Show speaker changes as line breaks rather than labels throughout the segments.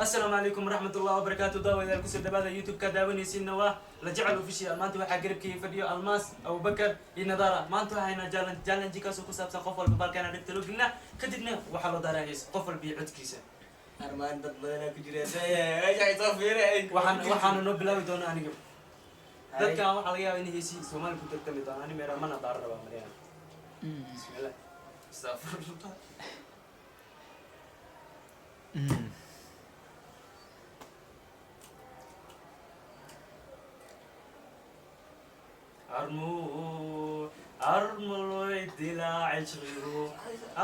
Asalaamu calaykum waraxmatullahi wabarakaatu. Daawadayaal, kusoo dhawaada YouTube-ka daawanaysiina waa La Jecel Official. Maanta waxaa garabkayga fadhiyo Almaas, Abubakar iyo Nadara. Maanta waxaa haynaa challenge, challenge kaasoo ku saabsan qof walba baalkaana dhegta loo gelinaa, kadibna waxaa loo daaraa hees, qof walba iyo codkiisa.
Armaan dad badanaa ku jira meesha ay soo fiiray.
Waxaana noo bilaabi doona aniga. Dadkan waxaa laga yaabaa inay heesihii Soomaali ku tartami doonaan. Ani meera mana daara rabaa maryaa. Bismillah, astaqfirullah. Armuu armuloy dilaa cishqigu,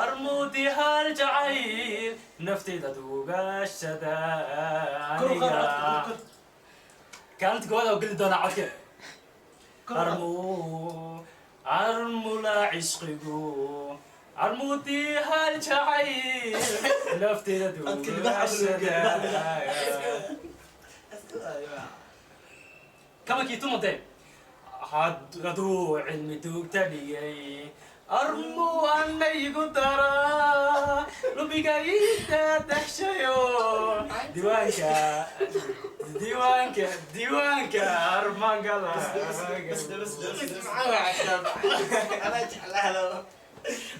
armuudi hal jacayl naftayda duugashada aniga. Kaalinta koowaad oo geli doonaa codke. Armuu armula cishqigu, armuudi hal jacayl naftayda duugashada. Kamakii tumade hadduu cilmi duugta dhigay, armuu ana igu daraa, lubiga ida daxshayo, diiwaanka diiwaanka diiwaanka armangala.
Anaa jeclaado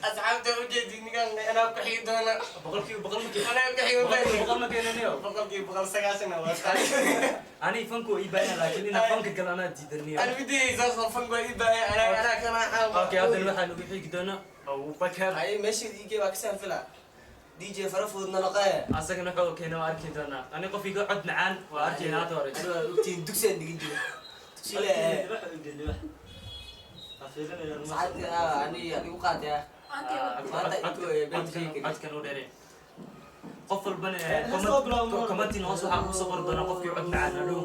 asxaabta ujeedi ninkan anaa ku xigi doona.
100% ma
Anaa ku xigi.
100% ma keenaniyo.
90% waa.
Ani fanku ii baahan, laakiin inaa fanka galo anaa diidaniyo.
Ani midaysa fanku waa ii baahan, anaa kana.
Okay, haddana waxaan ugu xigi doonaa Abubakar.
Ay, meesha DJ waa kasaan fila, DJ fara fududna noqee.
Asagana wuxuu keena waa arki doonaa. Ani qof iga cod macaan waa arkayna hadda hore.
Ani waa ogtiin, dugsiaan dhigin jira, dugsi le saacadii ani igu qaatay maanta intuu been sheegi.
Codkan u dheere. Qof walbana commentin hoos waxaa kusoo qori doonaa qofkii cod macaan hadhow.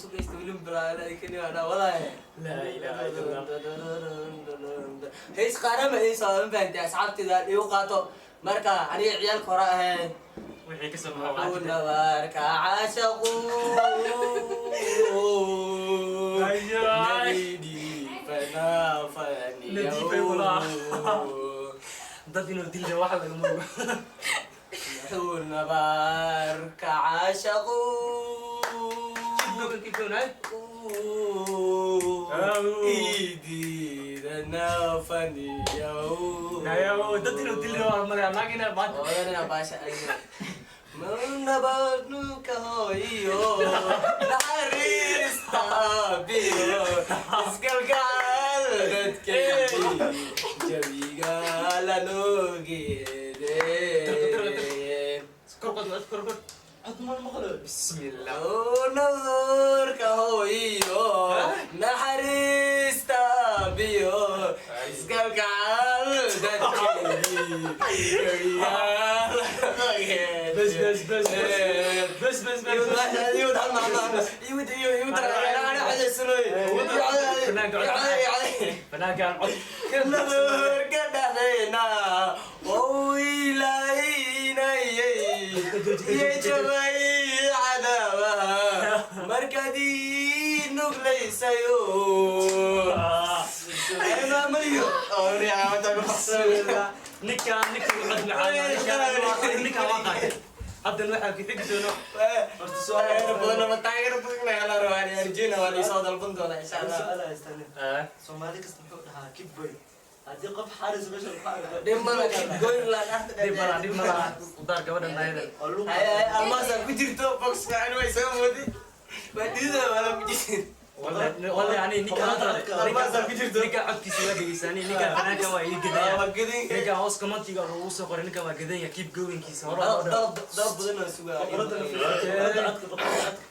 Sugaysta weli bilaabay kani waa walaaye.
Laa ilaaha illa Allah.
Heys qaarama heys ma fahantay, asxaabtida igu qaato. Marka aniga ciyaalka hore ahayn.
Wixii ka soo baxo.
Wuxuu nabarka caashaqu
Ayaay. Nadiifay walaa. Dad inuu dilda waxa lagama ogo.
Wuxuu nabarka caashaqu
Keep going, ay.
idiida nafaniyow.
Nayo, dad inuu dilda waa malaya naag inaa maanta.
Odanina baasha adiga nabarnuka hooyo naxariista biyo iskalkaal dadkeedii jawiga la noogeede.
Kor qod, kor qod. Cod ma maqlo. Bismillah.
Nabarka hooyo naxariista biyo iskalkaal dadkeedii jawiga la noogeede.
بس بس بس بس بس بس. Fanaankaan cod.
Nabarka dhexdeena oo ilaynayay iyo jabay cadaabaha markaad ii nuglaysayo maamaliyo.
Ninkaan cod macaan, ninkaan waa qaatay. Haddan waxaa ku xigi doono.
Horta su'aalo badan ama taageero badan ayaa la rabaa. Arjuna waa liisoo dalban doonaa insha Allah.
Soomaali kasta muxuu dhahaa "keep going" haddii qof xaaris meesha ku arko?
Dhib mala, keep going la dhaxda.
Dhib malaha, dhib malaha. Udaar gabadhan ayada.
Oo luuq.
Hay hay, almaasa ku jirto box fiican way soo moodi, waa dhidida wala ku jirto.
Wallahi ani ninkaan hadda
Almaasa ku jirto.
Ninkaan codkiisa waa dhegeysanay. Ninkaan fanaankan waa ii gadaya.
Waa gadin.
Ninkaan hoos commentiga lagu soo qoray, ninkaan waa gadanya, keep going-kiisa hore
Dalab
loo dhaw.
dalab dalab badan oo sugaa.
Boqorada la fiiriyo, boqorada codka, boqorada codka.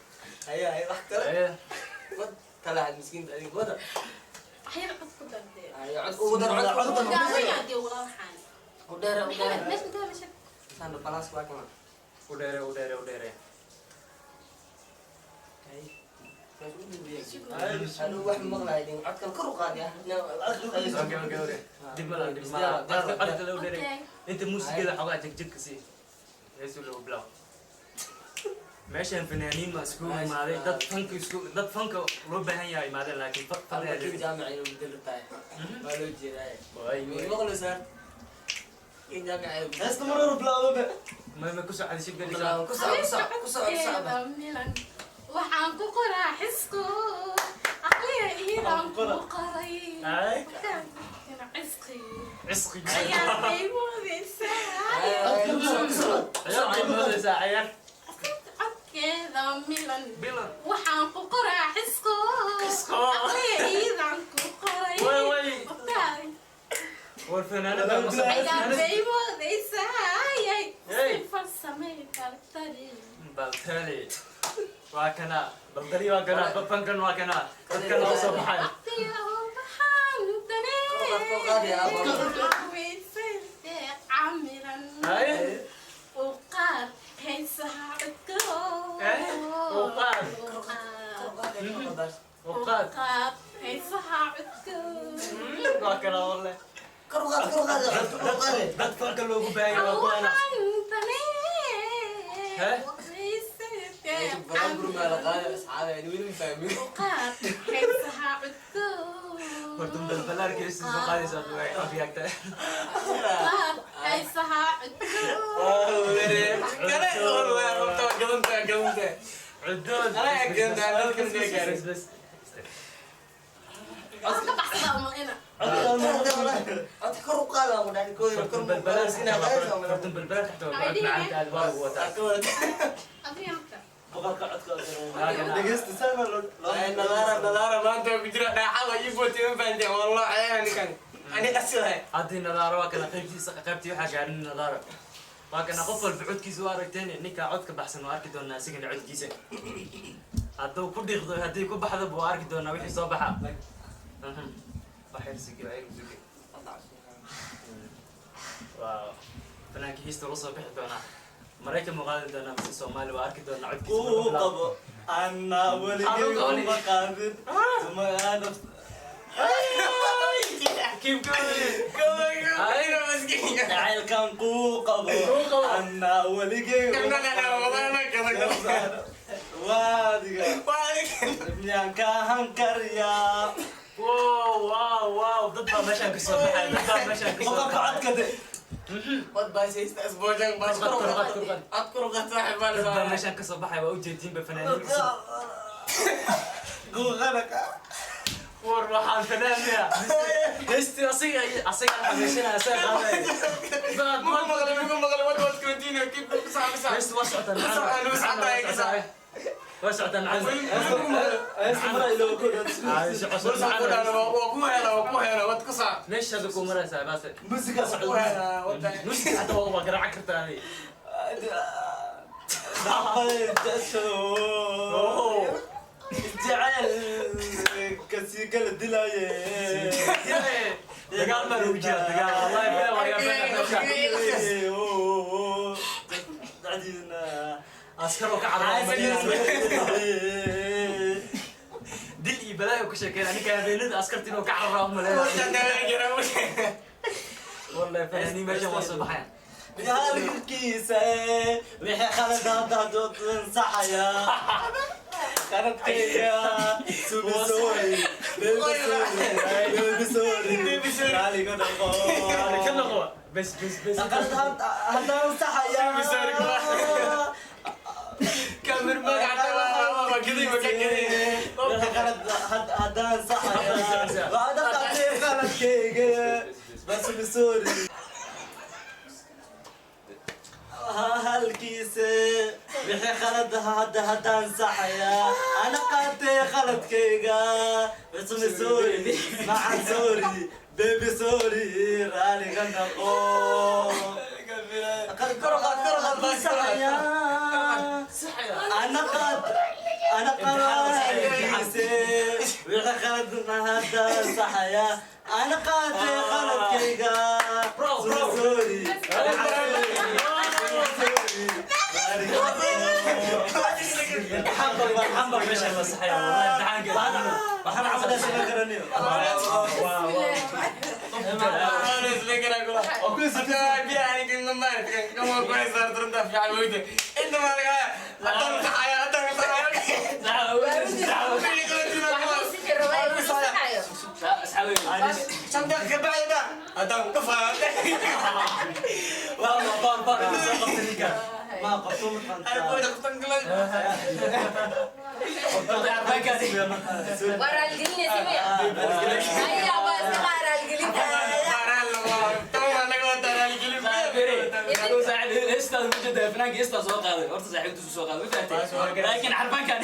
Hay hay, wax kale.
Eh,
wad kala had miskiinta adiga wada.
Waxyar cod ku dardee.
Hay, cod ugu dar, cod ugu dar.
Gaaban dee walaa waxaan.
U dheere, u dheere.
Maxamed, meesha intaa meesha.
Saan balance waa kana.
U dheere, u dheere, u dheere.
Hay. Anigu wax maqlaay codkan kor u qaadi ah.
Okay, dib malaha, dib malaha. Codka kale u dheere.
Okay.
Inta muusigada xogaa jegjegka sii heesu lagu bilaabo. Meeshan fanaaniin ma isku imaaday, dad fanka isku, dad fanka loo baahan yahay imaadeen, laakiin fan
Halka jaamica inuu bedel tahay waa loo jeedaa.
Waay, waay.
Maqlaysaa in jaamica
Heesta mar hore bilaabo be.
Ma ku socday shibka?
Ku soco, ku soco, ku soco, ku soco.
Codkeeda milan waxaan ku qoraa xisku aqliga iidaan ku qoray.
Ay.
Cisqi
Cisqi.
ayaa ay moodaysaa.
Ku soco.
Ciyaar ay moodaysaa, ciyaar.
Codkeeda milan
Bilan.
waxaan ku qoraa xisku
Xisku.
aqliga iidaan ku qoray.
Way, way. War fanaanada
Ayaa bay moodaysaa.
Hey.
Si farsamay baltali.
Baltali waa kana, baltali waa kana, fankan waa kana, dadkan loo soo baxay.
Aqliga waxaan daneeweysay camiran.
Ay.
U qaad heesaha codko.
Eh, u qaad.
U
uqaad.
Qaad heesaha codko.
Waa kana walle.
Kor u qaad, kor u qaad, kor u qaad.
Dad fanka loogu baahanya waa kuwana.
Waxaan danee
Eh?
weysay
Baraanbur maa la qaaday, asxaabi, ani weli ma fahmin.
U qaad heesaha codko.
Horta balbalaarka heesta soo qaadaysa afyaagta.
Qaad heesaha codko.
Kale, waa qabta, waa gadantaa, gadantaa.
Cudood.
Anaa gadantaa, dadkan ma gaarin.
Bas, bas.
Waan ka baxsadaa umalina.
Codka kor u qaad aan ku dhahay, kor
Horta balbalaarka, horta balbalaarka xataa waa macaanta aad waa lagu wataa.
Adiga marka.
Boqorka codka.
Dhegeysta.
Dhegeysta.
Ay, nadaara, nadaara, maanta waa ku jira dhaaxada, ii bootay, ma fahanteen, wallah, ceeb ninkan. Ani asilahay.
Haddii nadaaro waa kana qaybtiisa, qaybtii waxaa gaarin nadaaro waa kana. Qof walba codkiisa u aragteen, ninkaa codka baxsan waa arki doonaa isagana codkiisa hadduu ku dhiiqdo, haddii ku baxdaba waa arki doonaa wixii soo baxa. Wax yar sugi, wax yar sugi. Waa fanaanka hiista la soo bixi doonaa, Maraykan mu qaadi doonaa mise Soomaali? Waa arki doonaa codkiisa marka
Kuu
bilaabo.
Qabo anna weligay uma qaadin uma aanaf.
Keep going.
Ay, maskiin.
Jacaylkan kuu qabo.
Kuu qabo.
Anna weligay
No, no, no, wallahi ma gadan.
Waadiga miyaan ka hankariyaa?
Wow, dad baa meeshaan kasoo baxay, dad baa meeshaan kasoo
Boqorka
baxay.
codka de.
Wad baashaysta isboojang baash.
Kor qaad, kor qaad.
Cod kor qaad, saaxiib baa la
Dad baa
saaray.
meeshaan kasoo baxay, waa ujeediinba fanaaniin cusub.
Guuqanaka.
War waxaan fanaanaya heesti asiga asiga xameeshanaya, asaga qaadaya.
Mugu maqlay, mugu maqlay, wad wad continue, keep going, sax sax.
Heesti waa socotaa.
Sax,
waa socotaa macallin.
Heesta mara iloo ku
Warsa ku dhaana, waa ku hela, waa ku hela, wad ku sax.
Meeshaada ku maraysaa baase.
Musika
Ku
socda.
hela, wad.
Music xataa waa garaacan kartaa adi.
Oh. Jacayl kasii kala dilaaye.
Dagaal baa lagu jira, dagaal wallahi been waa been.
Dacdiina.
Askar oo ka carara dil iyo balaayo ku sheekeen ninka habeenada askarta inuu ka carara umaleynaya. Wallahi fanaaniin meeshan waa soo baxayaan.
Halkiisa wixii khalad hadda ansaxaya qaladkayga subi, sorry baby, sorry baby, sorry, raaliga dhaqo.
Ka noqo, bes bes bes.
Qalad hadda ansaxaya.
Subi, sorry, Kamir magaca waa gidi, ma ka gidi.
Wixii qalad hadda ansaxaya waa dhaqatay qaladkayga bas, subi, sorry. Halkiisa wixii khalad hadda haddaan saxaya, ana qaatay khaladkayga, ismi sorry macan, sorry baby, sorry, raaliga noqo.
Kor qaad, kor qaad, kor qaad.
Saxaya ana qaad ana qaadkiise wixii khalad haddaan saxaya, ana qaatay khaladkayga.
Bro, bro.
Sorry.
Xambar baa xambar meesha la saxaya wallahi imtixaanka.
Waxaan camalaa samayn karanayo.
Waa
Waxaan
Haddaan ku faantay.
Waa baar baar soo qabtay ninka.
Ma qabto
Ay, boy, dhaqtan galay.
Waa raalgelinaysa miya? Ayaa waa iska qaa raalgelinta.
Laakiin xarfaankan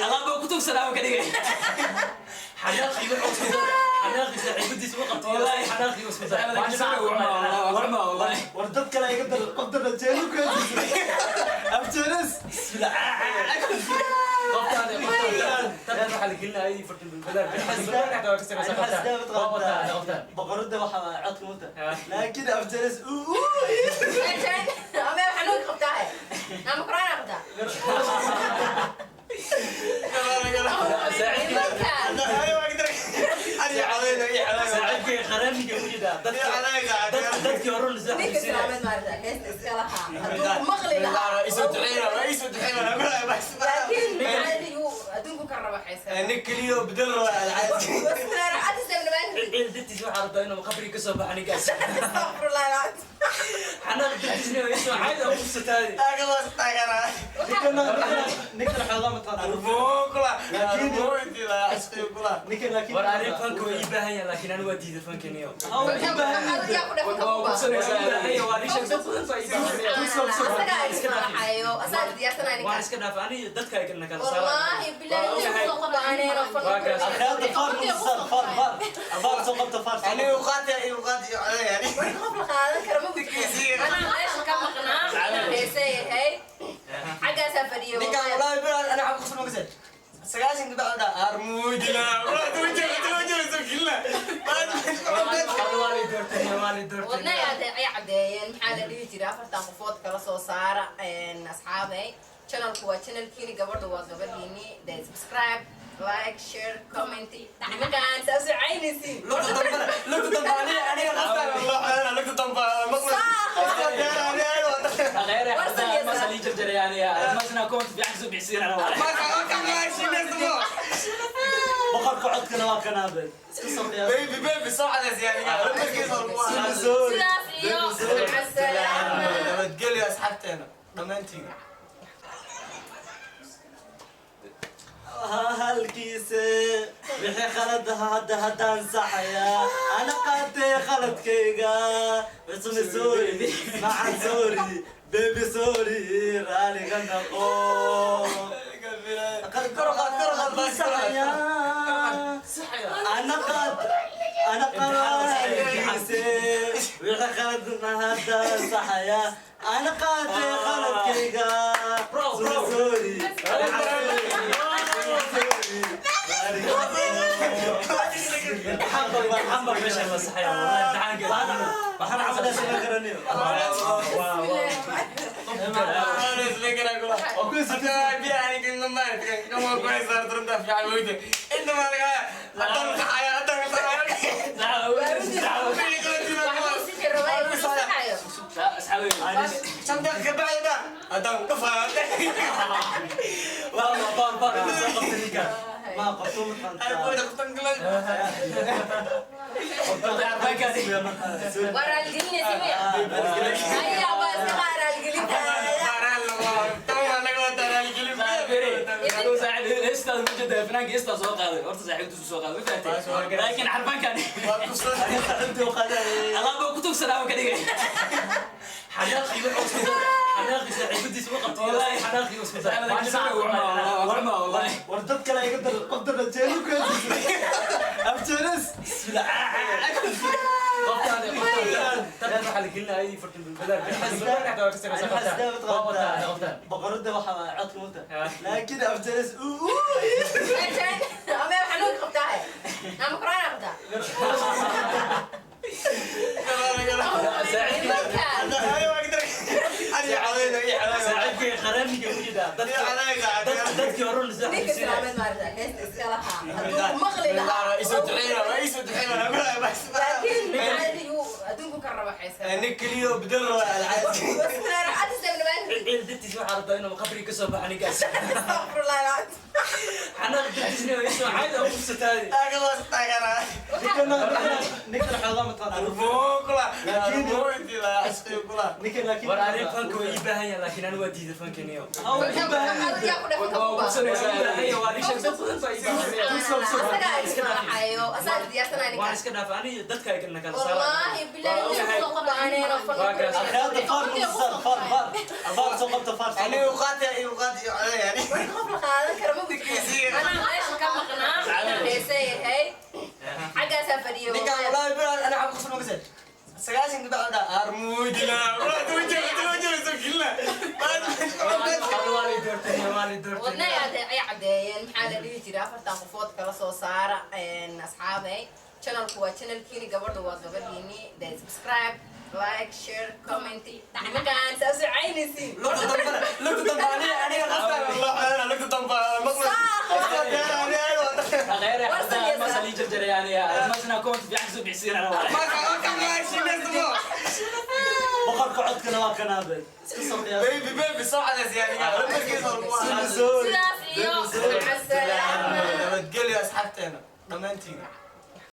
alaaba ku tugsanaa ka dhigay. Xanaaqii wuxuu isku daray, xanaaqii saaxiibadiis u qabtay, xanaaqii isku daray.
War dad kale iga dar qof dad jeelu ku afjeelis.
Qoftaada qoftaada tan waxaa la gelinaya fartin bilbilaar.
Boqorada waxa codka muta, laakiin afjeelis.
Ama xanuun qabtaa, ama korona qabtaa.
Saaxiibkay qaraamiga u jeedaa dadkii hore la soo
Ninka
xasuusinaya.
islaameed maarata heesta iska lahaa hadduu ku maqli lahaa, laakiin maxaa adduunku ka raba xaysa.
Ciil dartiis waxaa rabtaa inuu qabriga ka soo baxo ninkaas. Xanaaq dartiisna way soo caadi u qubsataay.
Ninkan xoogaa mataqaana ninkan, laakiin
War ani fanka waa ii baahan yahay, laakiin ani waa diiday fankaniyo. Waan iska dhaafay ani, dadka ay na kala saaraan.
Akhaada faar mursal faar faar faar soo qabta faar.
Xaggaasaa fadhiyo. Wadna ay caddeeyeen, maxaa la dhihi jiray, afartan qofood kala soo saara. Asxaabay, channelku waa channelkiini, gabadhu waa gabadhiini. De subscribe, like, share, comment. Nimankaan saa soo caynaysiin.
Boqorka codkana waa kanaabe iska soo qiyaas.
Baby, baby, soo cadays yani.
Sidaas iyo macasalaama.
Nabadgelyo asxaabteena dhammaantiin.
Halkiise wixii khalad hadda haddaan saxayaa, ana qaatay khaladkayga. Cusmi sorry, macan sorry, baby sorry, raaliga noqo. Saxayaa, ana qaat ana qaadkiise wixii khalad haddaan saxayaa, ana qaatay khaladkayga. Cusmi sorry,
Xambar meesha la saxaya wallahi imtixaanka.
Waxaan camalaa sama garanayo.
Baar baar soo qabtay ninka.
Ma qabto mataqaana.
Waa raalgelinaysa miya? Ayaa waa iska qaa raalgelinta.
Laakiin xarfaankan alaaba ku tugsanaa ka dhigay. Xanaaqii wuxuu isku daray, xanaaqii saaxiibadiis u qabtay, xanaaqii isku daray.
War dad kale iga dar qof dad jeelu ku afjeelis.
Qoftaada qoftaada tan waxaa la gelinaya fartin bilbilaar.
Boqorada waxa codka muta, laakiin afjeelis.
Ama xanuun qabtaa, ama korona qabtaa.
Saaxiibkay qaraamiga u jeedaa dadkii hore la soo
Ninka
xasuusinaya.
islaameed maarata heesta iska lahaa hadduu ku maqli lahaa, laakiin maxaa adduunku ka raba xaysa.
Ciil dartiis waxaa rabtaa inuu qabriga kasoo baxo ninkaas.
Astaghfirullah alazim.
Xanaaq dartiisna waa isoo caadi u fusataadi.
Aga waa taageeraa.
Ninkan xoogaa mataqaanaa.
Arboo kula. Arboo intii la cashqiyo kula.
Ninkan laakiin
War arrin fanka waa ii baahan yahay, laakiin anigu waa diiday fankaniyo.
Aa, wuu u baahan yahay.
Adigaa ku dheh.
Waa kubsanaysaa, waa baahan yahay, waa nisha dad badan baa ii baahan yahay.
Asagaa ismadaxayo, asaa isdiyaarsanaya
Waan
ninkaas.
iska dhaafay aniga, dadka ay nakala saaraan.
Wallaahi bilaahi soo qabaaneen oo fan.
Waa kaas.
Akhyarta faar ku saar, faar, faar, faar soo qabta, faar soo
Anigu
qabta.
qaati iyo qaati iyo codaya yani.
Warka qof la qaadan karo ma gudbiyo. Anaa meesha ka maqnaa, heesay ahayd, xaggaasaa fadhiyay.
Ninkan wallahi bilaad ana xaq kusoo magasay. 90 gabdha dha armuudina. Wallahi tuujo soo gilna.
Waa lii doortay, waa lii doortay.
Wadnay ay caddeeyeen, maxaa la dhihi jiray, afartan qofood kala soo saara. Asxaabay, channelku waa channelkiini, gabadhu waa gabadhiini. Dee subscribe, like, share, comment. Nimankaan saas u caynaysiin.
Lugta dambe, lugta dambe aniga qofka la lugta dambe maqla.
Khayre hadda almaas lii jarjaray aniga. Almaasna comment fiican kasoo bixisiin ana waa.
Marka marka ma shiinayso.
Boqorka codkana waa kanaabe iska soo qiyaas.
Baby baby soo cadays yani. Markiisa lagu
Sorry.
Sidaas iyo macasalaama.
Nabadgelyo asxaabteena dhammaantiin.